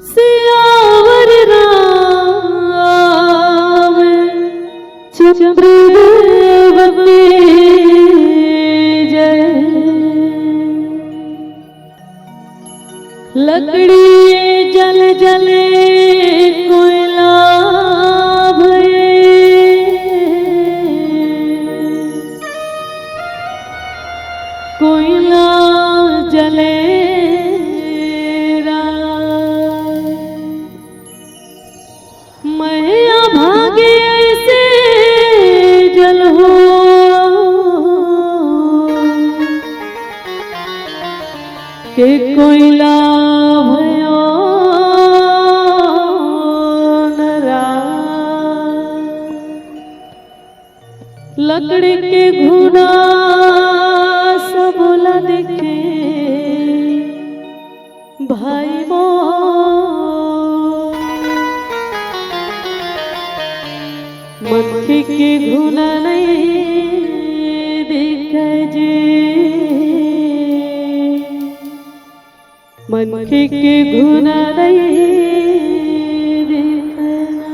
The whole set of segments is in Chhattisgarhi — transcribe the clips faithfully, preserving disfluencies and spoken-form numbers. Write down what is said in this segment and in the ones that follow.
सियावर राम चंद्रदेव की जय। लकड़ी जल जले कोयला भये, कोयला जले राम। मैं अभागे ऐसे जल हो के कोयला भयो न राम। लकड़ी के घुना सब ला देखे भाई मोर, मनखे के घुना नहीं दिखे जी, मनखे के घुना नहीं दिखे ना।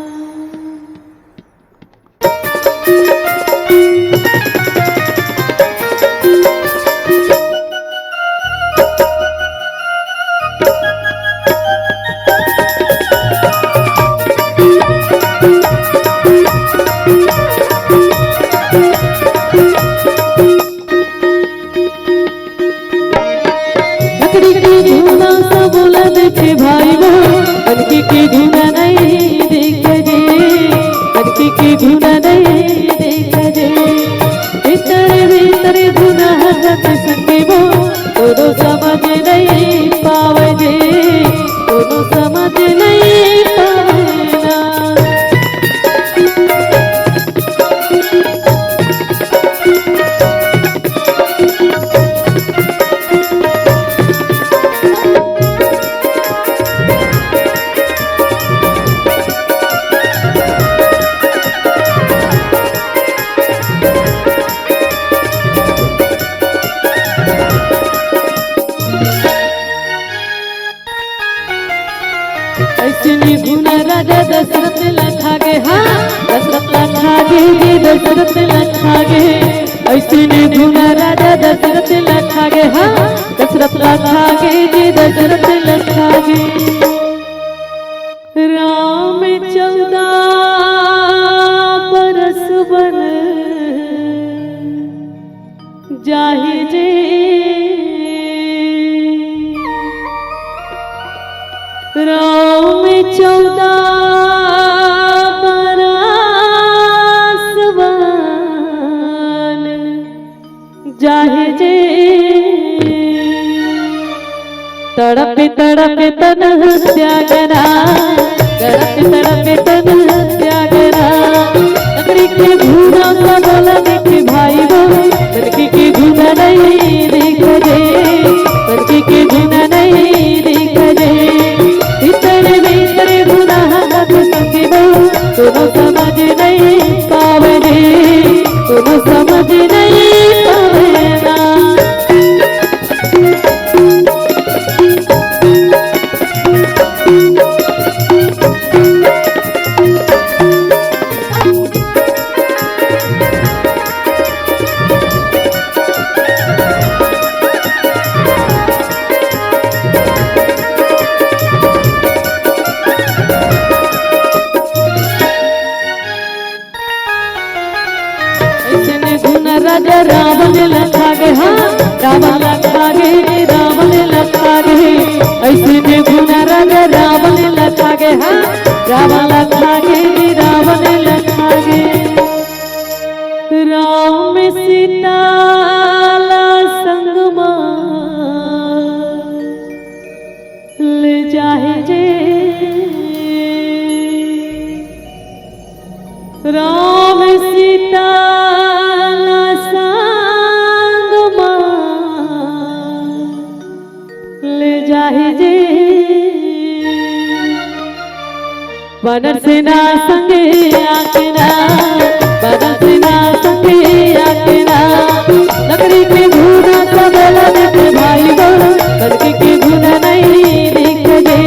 लकड़ी के घुना सब ला देखे भाई वो, मनखे के घुना नहीं देखे रे, मनखे के घुना नहीं देखे रे। भीतर भीतर घुना हगत संगी वो, कोनो समझ नहीं पावे रे, कोनो समझ नहीं पावे ना। अइसने घुना राजा दशरथ ला खागे, हाँ, दशरथ ला खागे, दशरथ ला खागे। अइसने घुना राजा दशरथ ला खागे, हाँ, दशरथ ला खागे, दशरथ ला खागे। राम चौदह बरस बन जाहि जे। राम चौदह बरस बन जाहि जे। तड़प तड़प तन त्यागना, तड़प तड़प तन त्यागना। लकड़ी के घुना सब ला देखे भाई वो, मनखे के घुना नहीं देखे रे, मनखे के घुना नहीं देखे रे। भीतर भीतर घुना हगत संगी वो, कोनो समझ नहीं पावे रे, कोनो समझ नहीं पावे ना। अइसने घुना राजा रावण ला खागे, हाँ, रावण ला खागे, रावण ला खागे। अइसने घुना राजा रावण ला खागे, हाँ, रावण ला खागे, रावण ला खागे। राम सीता ला संग मा ले जाहे जे। राम सीता ला संग मा ले जाहे जे। वानर सेना संगे आके ना, वानर सेना संगे आके ना। लकड़ी के घुना सब ला देखे भाई वो, मनखे के घुना नहीं देखे जे,